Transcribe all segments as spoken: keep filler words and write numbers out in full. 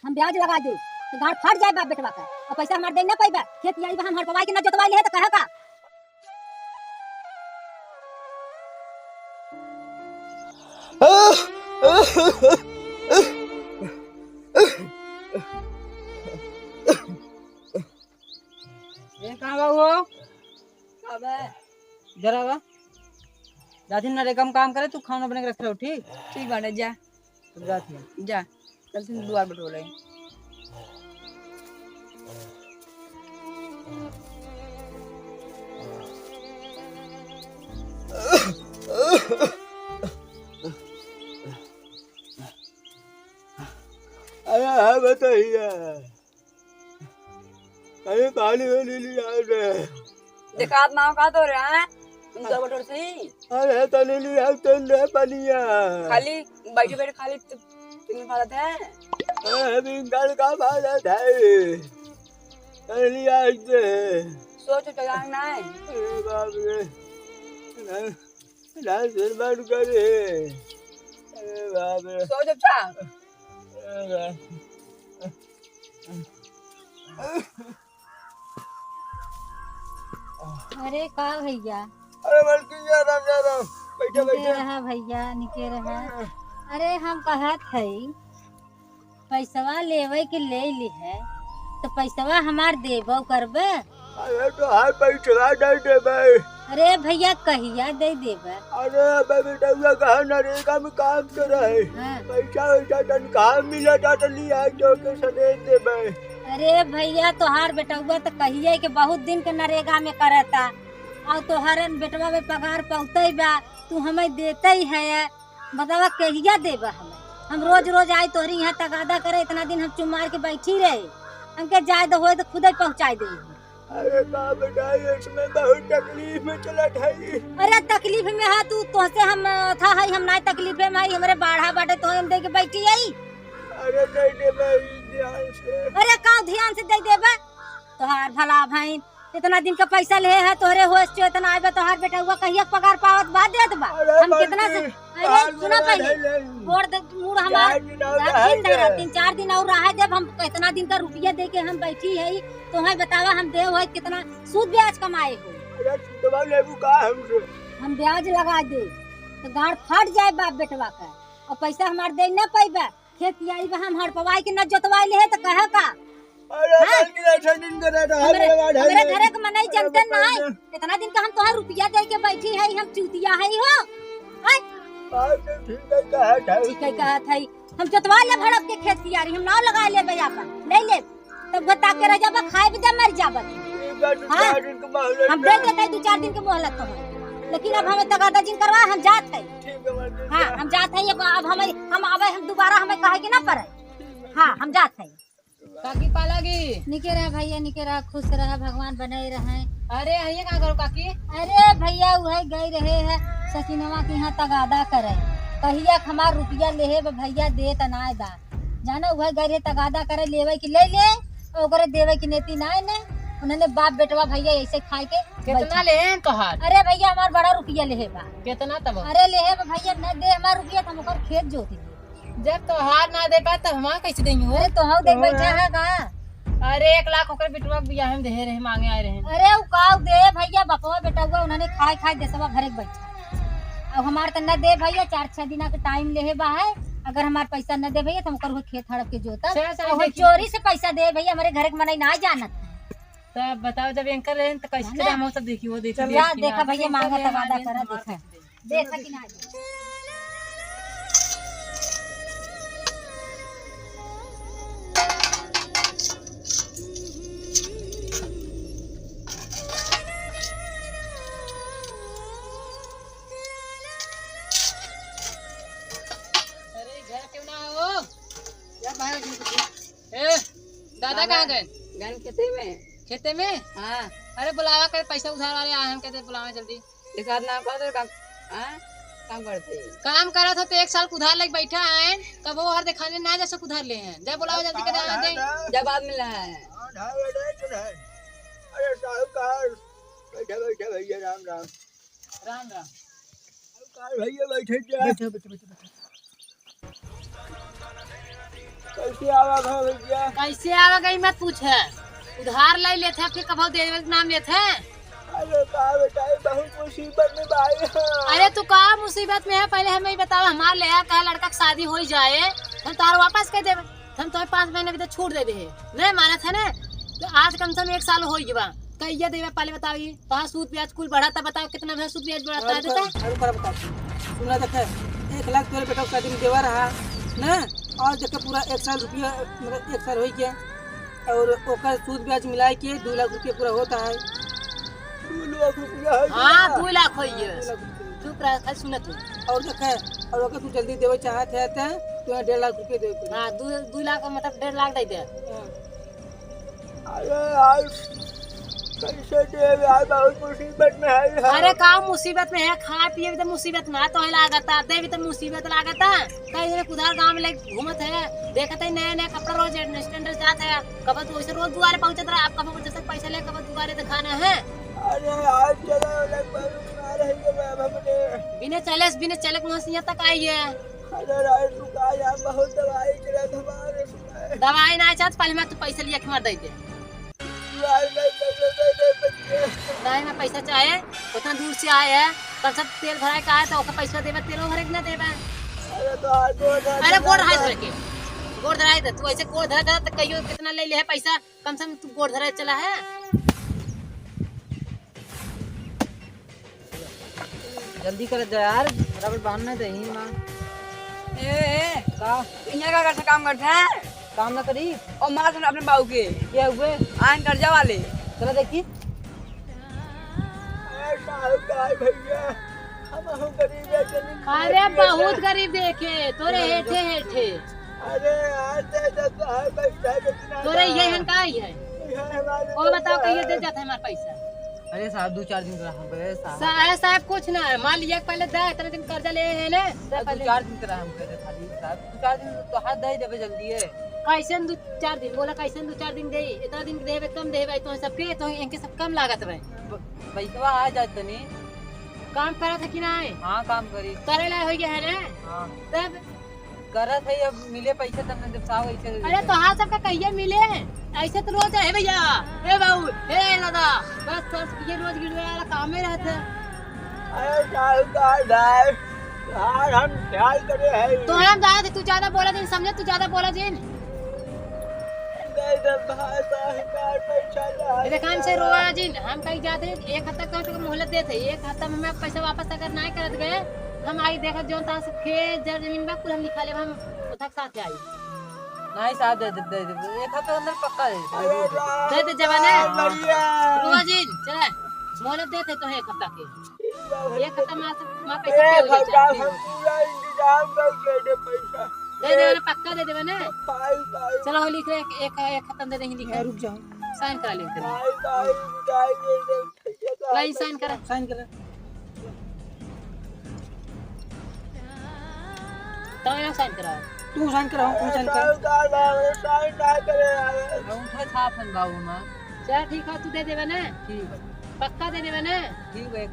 हम ब्याज लगा दे, तो गाड़ फाट जाए बाप बेटवा का। और पैसा हमार दे ना पाइबा, खेत यारी बा हम हड़पवाई के ना जोतवाई ले है तो कहे का? ए, कहाँ बा वो? का बा? जरा बा। जाथिन नरेगा में काम करे, तू खाना बना के रख रहो, ठीक? ठीक बाटे, जा। तब जाथिन। जा, चल तुम दुआर बटोर रहे। अरे हाँ, बताइए। अरे पानी वानी ले आए रे। देखात ना हो का तो रे, हैं? उनका बटोर से ही। अरे तनी ले आए तो ले पनिया। खाली बैठे बैठे खाली त-, तुम भारत है। अरे बिंगल का भारत है। तनी ले आए दे। सोच तो जान ना है। अरे बाप रे। ना, ना सिर बंद करे। अरे बाप रे। सोच अच्छा। अरे बाप। अरे का भैया? अरे मलकिन, जय राम, जय राम। बैठा, निके बैठा। रहा भैया, निके रहा। अरे हम कहत हई, पैसवा लेवे के ले ली है, तो पैसवा हमार देबो करबे? अरे तोहार पैसवा दे देबे। अरे भैया, कहिया दे देबे? अरे अबे बेटउआ कहा नरेगा में काम करे है। हाँ। पैसा वैसा तनखाह मिलता तो लिया जो के सनेह देबे। अरे भैया, तोहार बेटउआ तो कहिए के बहुत दिन के नरेगा में करता, और तोहरन बेटवा में पगार पौते बा, तू हमें देते ही है, बतावा कहिया देबा हमें? हम रोज रोज आई तोहरी यहाँ तगादा करे, इतना दिन हम चुप मार के बैठी रहे, हमके जाए दो होए तो खुदे पहुँचाई दे। अरे का बताई, इसमें बहुत तकलीफ में चलत है। अरे तकलीफ में है तू, तोहसे हम था है, हम नाई तकलीफ में आई, हमरे बाढ़ा बाटे तो हम दे के बैठी आई। अरे दे देबे ध्यान से। अरे का ध्यान से दे देबे? तोहार भला भाई, इतना दिन का पैसा ले है, तोहरे होश चो इतना आइबा, तोहार बेटउआ कहिया पगार पावत बा, देत बा। अरे हम कितना से, बंटी, अरे सुना पहले, गोड़ दे, मूड़ हमार, तीन चार दिन और रहे देब, हम कितना दिन का रुपया दे के हम बैठी है, तोहे बतावा हम देव है कितना सूद ब्याज कमाए हो। अरे सुदवा लेबू का हमसे? हम ब्याज लगा दे, तो गाड़ फाट जाए बाप बेटवा का, और पैसा हमार दे ना पैबा। खेत कियारी बा, हम हड़पवाई के न जोतवाई ले है तो कहे का? अरे हाँ? बल्कि ऐसा दिन करे तो हमरे, हमरे घरे के मनई जनते ना है। इतना दिन का हम तोहार रुपया दे के बैठी है, हम चूतिया है हो। हैं? बात तो ठीक है, कहा था। ठीक है, कहा था। हम जोतवा ले भड़प के खेत कियारी, हम नाव लगा ले बे आपन, ले ले। तब बता के रह जाबा, खाए भी दे, मर जाबा। ठीक है, दो हाँ? चार दिन के मोहलत हम दे। दे देते हैं दो चार दिन के मोहलत तो है, लेकिन अब हमें तगादा जिन करवा, हम जात है। ठीक है, मर हाँ, हम जात है। अब, अब हमें, हम आवे, हम दोबारा हमें कहे के ना पड़े। हाँ, हम जात है। काकी पालागी। निके रहा भैया, निके रहा, खुश रहा, भगवान बनाए रहे। अरे, आइए, का करो काकी? अरे भैया, उहे गए रहे है सचिनवा के यहाँ तगादा करे। कहिया के हमार रुपया लेहे बा भैया, देत नाय बा। जाना, उहे गए रहे तगादा करे, लेवे की ले ले, और ओकरे देवे की नेती नाय ने। उन्होंने बाप बेटवा भैया ऐसे खाए के कितना बैठा। लेहे हैं तोहार? अरे भैया, हमार बड़ा रुपया लेहे बा। कितना तब? अरे लेहे बा भैया, न दे हमार रुपया, तो हम ओकर खेत जोत दी। जब तोहार ना दे पाए, तब हमार कैसे देंगे हो? अरे, तोहार देख बैठा है का? अरे, एक लाख ओकर बिटुआ के बियाह में देहे रहे, मांगे आए रहे। अरे, उ काव दे भैया, बपवा बेटउआ उन्होंने खाए खाए देसवा भरे के बैठा। अब हमार त न दे भैया, चार छह दिना के टाइम लेहे बा है। अगर हमार पैसा न दे भैया, तो हम ओकर खेत हड़प के जोता। चल, चल, और हम देखी। चोरी से पैसा दे भैया, हमरे घर के मनई ना जानत। तब बताओ, जब एंकर रहे, तो कैसे ना, ना। हम सब देखी, वो देखी, चल, देखी, देखा ना। भैया, मांगा तगादा करा, देखा। देखा कि ना? अरे, घर क्यों ना हो? या बाहर क्यों कुछ? ए, दादा कहाँ गए? गन खेते में। खेते में? हाँ। अरे, बुलावा कर, पैसा उधार वाले आए हैं, कहते बुलावा जल्दी। एक आध नाम कह दे, काम, हाँ? काम करते। काम करत हो तो एक साल के उधार लेके बैठा है, कब वो हर दिखाने ना जैसे उधार ले हैं। जब बुलाओ जल्दी कर दे। जब बाद मिला है। हाँ, ढाई बजे तो है। अरे साहूकार, बैठा, बैठा भैया, राम, राम। राम, राम। साहूकार भैया बैठे जा। बैठो, बैठो, बैठो, बैठो। कैसे आवा घर भैया? कैसे आवा गई मत पूछे, उधार लै लेत है, फिर कबहू देवे के नाम लेत है। अरे का बताई, बहुत मुसीबत में बाई है। अरे तू का मुसीबत में है, पहले हमें ही बतावा, हमार लेहा कहा लड़का के शादी होइ जाए, हम तोहार वापस कर देबे, हम तोहे पाँच महीने भी तो छूट दे दे है, नहीं मानत है ना, तो आज कम से कम एक साल होइ गवा, कहिया देबे पहले बताओ, ये तोहार सूद ब्याज कुल बढ़ा था, बताओ कितना भैया सूद ब्याज बढ़ा था, अरे देता? अरे पर बता, सुना देखे, एक लाख तोरे बेटा के शादी में देवा रहा ना, और देखे पूरा एक साल रुपया, मतलब एक साल होइ गया, और ओकर सूद ब्याज मिलाए के दो लाख रुपया पूरा होता है। दो लाख रुपया है हाँ, क्या? दो लाख होइए। दो लाख रुपया। चुप रह, खाली सुनत हो। और देखे, और अगर तू जल्दी देवे चाहत है तो तू डेढ़ लाख रुपया देवे पड़ी। हाँ, दो, दो लाख मतलब डेढ़ लाख दे दे। हाँ। अरे यार, कैसे देवे यार, बहुत मुसीबत में है यार। अरे का मुसीबत में है, खाए पिए भी तो मुसीबत में है, तो लागता, दे भी तो मुसीबत लागता। कई जने उधार गाँव में लेके घूमत है, देखत है नया नया कपड़ा रोज standard जात है, कब तो वैसे रोज दुआरे पहुँचत रहा, आप कब जैसे पैसा ले कब दुआरे दिखाना है। अरे आज चलो, लगभग आ रही है मैम हमने। बिना चले, बिना चले के वहाँ से यहाँ तक आई है। अरे राय तू का यार, बहुत दवाई के लिए दवा रे सुना है। दवाई ना चाहत, पहले मैं तू पैसा लिया के मार दे दे। नहीं, मैं पैसा चाहे, उतना दूर से आए हैं, कम से कम तेल भराए का आए, तो ओकर पैसा देबे, तेलो भरे के ना देबे। अरे, तो आज गोड़ धरा अरे, गोड़ हाथ धर के, गोड़ धराए दे, तू ऐसे गोड़ धरा, धरा, तो कहियो कितना ले ले है पैसा, कम से कम तू गोड़ धराए चला है। जल्दी करत जा यार, फटाफट बहाना दे ही माँ। ए, ए, का? तू यहाँ का करता काम करता है? काम ना करी? और मार देना अपने बाबू के। क्या हुए? आयन कर्जा वाले। चला देखी। अरे साहूकार भैया, हम, हम गरीब है, जमीन अरे खरीद लिया बहुत है। गरीब देखे, तोरे हाँ, हेठे, हेठे। अरे यार, दे दे तो है, पैसा कितना तोरे था? ये हन का ही है? ये हमारे वो बताओ, पैसा कहिए दे है। जाता है हमारा पैसा। अरे साहब, दो चार दिन का हम, अरे साहब। साहब, साहब, कुछ ना है, माल लिया के पहले दे, इतने दिन कर्जा ले हैं ना, दे अरे, दो पहले। चार दिन का हम कह रहे खाली साहब, दो चार दिन तो हाथ दे देबे जल्दी है। कैसे दो चार दिन? बोला, कैसे दो चार दिन दे? इतना दिन देबे, कम देबे, तो सबके, तो इनके सब कम लागत बे। ब-, पैसवा आ जात तनी। काम करत है कि ना है? हाँ, काम करी। करे ला हो गया है ना? हाँ। तब करत है, अब मिले पैसा तब न जब साहब ऐसे अरे तोहार सबका कहिए मिले? ऐसे तो रोज है भैया। ए बाबू, ए दादा, बस, बस, ये रोज गिरवे वाला काम में रहते हैं। अरे साहूकार भाई, यार हम ख्याल करे हैं। तो हम ज्यादा, तू ज्यादा बोला जिन, समझे, तू ज्यादा बोला जिन। दे दे भाई, साहूकार पैसा ला। ये देख, हमसे रोवा जिन, हम कहीं जाते, एक हफ्ता कम से कम मोहलत देते, एक हफ्ता में हमें पैसा वापस अगर ना करत गए, हम आई देखत जौन तहाँ से खेत, जर जमीन बा, कुल हम लिखा लेब, हम उठा के साथ आई। नहीं साहब, दे दे, दे दे, एक हफ्ते अंदर पक्का दे दे। अरे राम दे दे जवान है। राम भैया। रोवा जिन, चला, मोहलत देते तो है एक हफ्ता के। एक हफ्ता में आ, में पैसा एक पे हो हफ्ता जाए। हम पूरा इंतजाम करके दे पैसा। दे देबे ना, पक्का दे देबे ना। पाई, पाई। चलो, हो लिख रहे, एक, एक, एक हफ्ता दे देंगे, लिख रहे। रुक जाओ। साइन करा ले, लिख रहे। पाई, पाई, पाई, दे दे। लाई, साइन करा। साइन करा। तब यहाँ साइन करा। तू साइन करा, तू साइन करा। साहूकार बाबू, साइन ना करे यार। अंगूठा छाप हन बाबू हमार। चल ठीक है, तू दे देबे ना। ठीक है। पक्का दे देबे ना। ठीक है।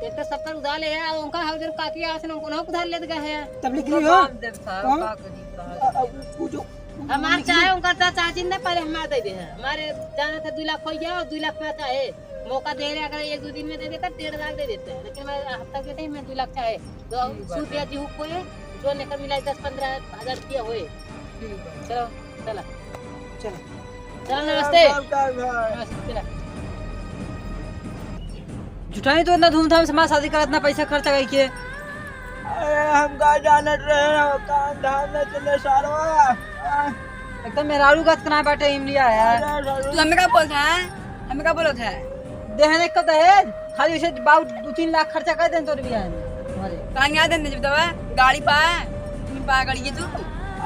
एक तो सत्तर उधार ले है, और उनका हर दिन काकी आसन उनको ना उधार लेत गए हैं। तब लिख ली हो। बाप देव साहब, हाँ? का करी, कहा अब, अब वो जो हमार चाहे उनकर ता चाहे जिंदा, पहले हमार दे दे है। हमारे जाना था दो लाख हो गया और दो लाख में चाहे मौका दे रहे, अगर एक दो दिन में दे देता, डेढ़ लाख दे देते हैं, लेकिन मैं हफ्ता के टाइम में दो लाख चाहे, तो ठीक बात सूद है। ब्याज जी हुक होए, जो लेकर मिला दस पन्द्रह हजार रुपया होए। ठीक बात। चलो, चला। चलो। चलो, नमस्ते। नमस्ते, चला। झुठाई तो इतना धूमधाम से हमार शादी करा, इतना पैसा खर्चा करके। अरे, हम का जानत रहे हो, काम धाम न चले सारवा। एकदम मेहरारू का इतना बाटे इमलिया है। अरे, सारू। तू हमें का बोलत है? हमें का बोलत है? देहने का दहेज, खाली उसे बाबू दो तीन लाख खर्चा कर देन तोर बियाह में, हमारे। कहाँ गया देन जब दवा? गाड़ी पाए, तुम पाए गाड़ी ये तू?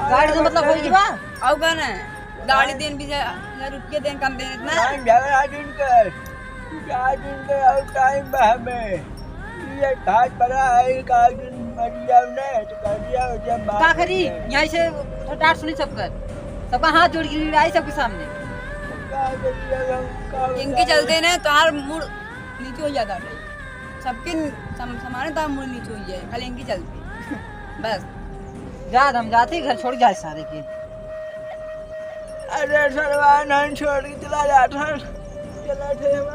गाड़ी से मतलब होई बा? आऊ का ना? गाड़ी देन भी जा, हजार रुपये देन कम देन इतना। हाँ, झगड़ा दिन के, चार दिन के और टाइम बा हमें। ये घाट बड़ा है, एक आदमी मर जाओ ना, तो कर दिया हो जब बात का करी? हो जाए। यहाँ से तो डांट सुनी सबकर, सबका हाथ जोड़ के आई सबके सामने। का करी अब हम, का इनके बताएं? चलते ना तोहार मूड नीचे हो जाता है। सबके सम-, समाने तोहार मूड नीचे हो जाए, खाली इनके चलते। बस। जा, हम जाते ही घर छोड़ जाए सारे के। अरे सरवा, नहीं छोड़ के चला जाता। चला थे हम।